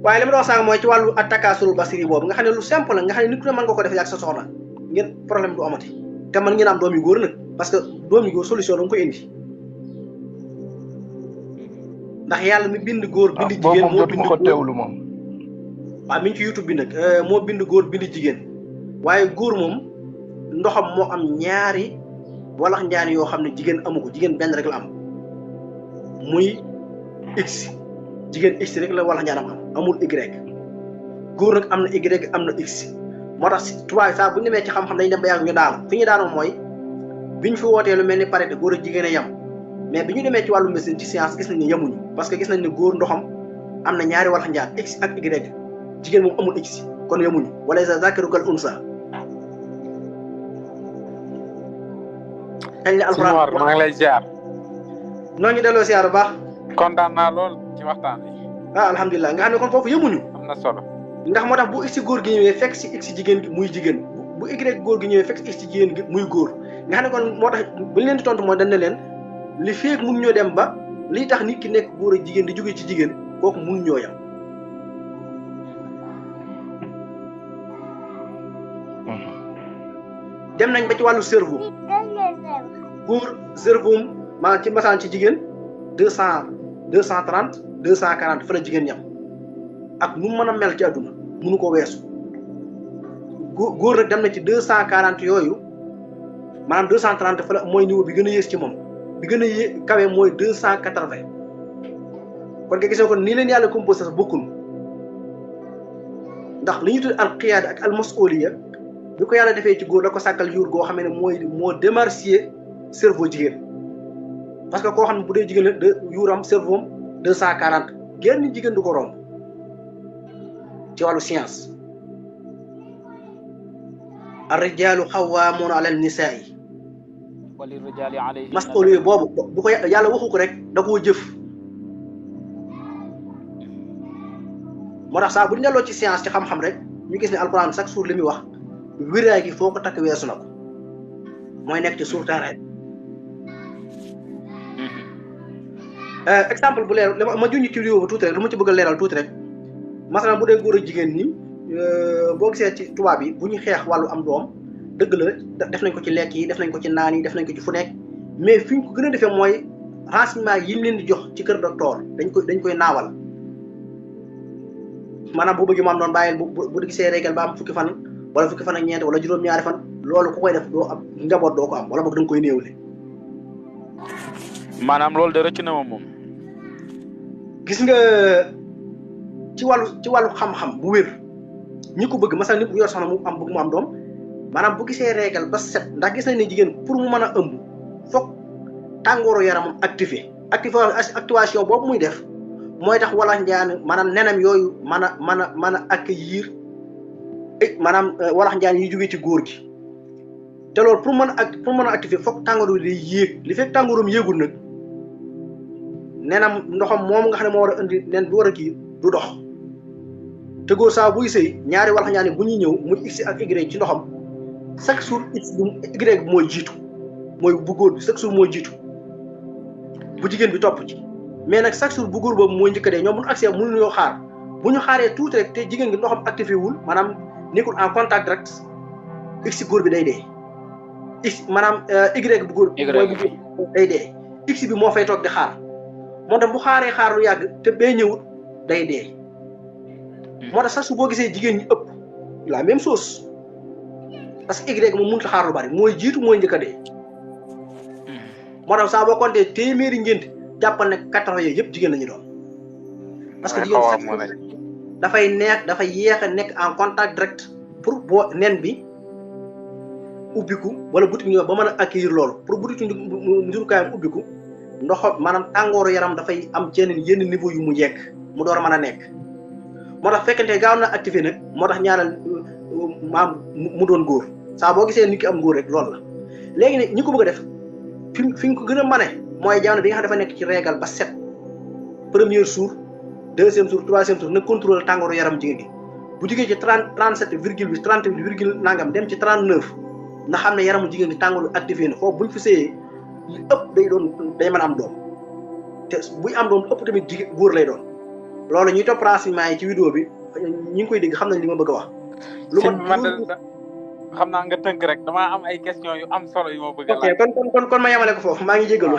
waaye li ma doon sànq mooy ci wàllu attakasul basiri boobu nga xam ne lu simple la nga xam ne nit ku ne mën nga ko def ak sa soxna ngeen problème du amati te man ngeen am doom yu góor nag parce que doom yu góor solution da nga koy indi ndax yàlla mi bind góor bind jigéen moo bind ko teewlu moom waaw mi ngi ci YouTube bi nag moo bind góor bind jigéen waaye góor moom ndoxam moo am ñaari walax njaan yoo xam ne jigéen amu ko jigéen benn rek la am muy x jigéen x rek la walax njaanam am amul y góor nag am na y am na x moo tax si tubaab saa bu ñu demee ci xam-xam dañu dem ba yàgg ñu daanu fi ñu daanu mooy bi ñu fi wootee lu mel ni parité góor ak jigéen a yem mais bi ñu demee ci wàllu médecine ci science gis nañ ne yemuñu parce que gis nañ ne góor ndoxam am na ñaari walax njaan x ak y jigéen moom amul x kon yemuñu wala sa zakaru kal unsa kañ la alxuraan maa ngi lay ziar. noo ngi delloo ziar bu baax. kontaan naa lool ci waxtaan bi. alhamdulilah nga xam ne kon foofu yemuñu. am na solo. ndax moo tax bu x góor gi ñëwee fekk si x jigéen gi muy jigéen bu y góor gi ñëwee fekk si x jigéen gi muy góor nga xam ne kon moo tax bu ñu leen di tontu mooy dañ ne leen li feeg mun ñoo dem ba liy tax nit ki nekk góor ak jigéen di jóge ci jigéen kooku mun ñoo yam. dem nañ ba ci wàllu cerveau góor cerveau maanaam ci masaan ci jigéen 230 240 fa la jigéen yam ak nu mu mën a mel ci àdduna mënu ko weesu góor nag dem na ci 240 yooyu maanaam 230 fa la mooy niveau bi gën a yées ci moom bi gën a kawe mooy 280 kon nga gis ne kon nii leen yàlla composé sax bokkul ndax li ñu tudd al qiyaada ak al masuliya bi ko yàlla defee ci góor da ko sàkkal yuur goo xam ne moo démarcier cerveau jigéen parce que koo xam ne bu dee jigéen la de yuuram cerveau am 240 genn jigéen du ko romb ci wàllu science ar-rijaalu xawwaamuuna ala an-nisaa'i masuliya boobu bu ko yàlla waxu ko rek da koo jëf moo tax saa bu ñu delloo ci science ci xam-xam rek ñu gis ne alquran chaque jour li muy wax wéraay gi foo ko takk weesu na ko mooy nekk ci suurtaare exemple bu leer ma junj ci vidéo ba tuuti rek lu ma ci bëgg a leeral tuuti rek masalan bu dee góor a jigéen ñi boo gisee ci tubaab yi bu ñu xeex wàllu am doom dëgg la def nañ ko ci lekk yi def nañ ko ci naan yi def nañ ko ci fu nekk mais fi ñu ko gën a defee mooy renseignement yi ñu leen di jox ci kër docteur dañ koy naawal maanaam bu bëgg mu am doon bàyyil bu gisee régal ba am fukki fan wala fukki fan ak ñeent wala juróom-ñaari fan loolu ku koy def doo am njaboot doo ko am wala boog da nga koy néewle. maanaam loolu de rëcc na ma moom. gis nga ci wàllu xam-xam bu wér ñi ko bëgg masal nit bu yor soxna mu am bëgg mu am doom maanaam bu gisee régal ba set ndax gis nañ ne jigéen pour mu mën a ëmb foog tàngooru yaramam activation boobu muy def mooy tax wala njaan maanaam nenam yooyu mën a accueillir maanaam walax njaan yi jógee ci góor gi te loolu pour mën a activer foog tàngoor bi day yéeg li fekk tàngooram yéegul nag nenam ndoxam moom nga xam ne moo war a indi nen bi war a kii du dox te góor saa buy sëy ñaari walax njaan yi bu ñuy ñëw muy x ak y ci ndoxam chaque jour x y bi mooy jiitu mooy bu góor bi chaque jour mooy jiitu bu jigéen bi topp ci mais nag chaque jour bu góor boobu mooy njëkk a dee ñoom bu ñu accès mënuñoo xaar bu ñu xaaree tuuti rek te jigéen gi ndoxam activé wul maanaam nekkul en contact direct x góor bi day dee x maanaam y bu góor mooy day dee x bi moo fay toog di xaar moo tax bu xaar lu yàgg te bee ñëwut day dee moo tax sax su boo gisee jigéen ñi ëpp la même chose parce que y moom mënut a xaar lu bari mooy jiitu mooy njëkk a dee moo tax saa boo compté téeméeri ngént jàppal ne 80 yooyu yëpp jigéen la ñu doon parce que jigéen dafay yéex a nekk en contact direct pour boo nen bi ubbiku wala butik ñëw ba mën a accueillir loolu pour butik njurukaayam ubbiku ndox maanaam tàngooru yaram dafay am yenn niveau yu mu yegg mu door a mën a nekk moo tax fekkente gaaw na activé nag moo tax ñaanal maam mu doon góor saa boo gisee nit ki am góor rek loolu la léegi nag ñi ko bëgg a def fi ñu ko gën a mane mooy jamono bi nga xam dafa nekk ci régal ba 7 premier jour deuxième jour troisième jour na contrôle tàngooru yaram jigéen gi bu jigéen ci 37 virgule bi 38 virgule nangam dem ci 39 na xam ne yaramu jigéen gi tàngooru activé na foofu buñ fi séyee li ëpp day mën a am doom te buy am doom ëpp tamit jigéen góor lay doon loolu ñuy topp renseignement yi ci vidéo bi ñi ngi koy dégg xam nañ li ma bëgg a wax. lu man xam naa nga tënk rek damaa am ay question yu am solo yu ma bëgg a laaj. ok kon ma yemale ko foofu maa ngi jégalu.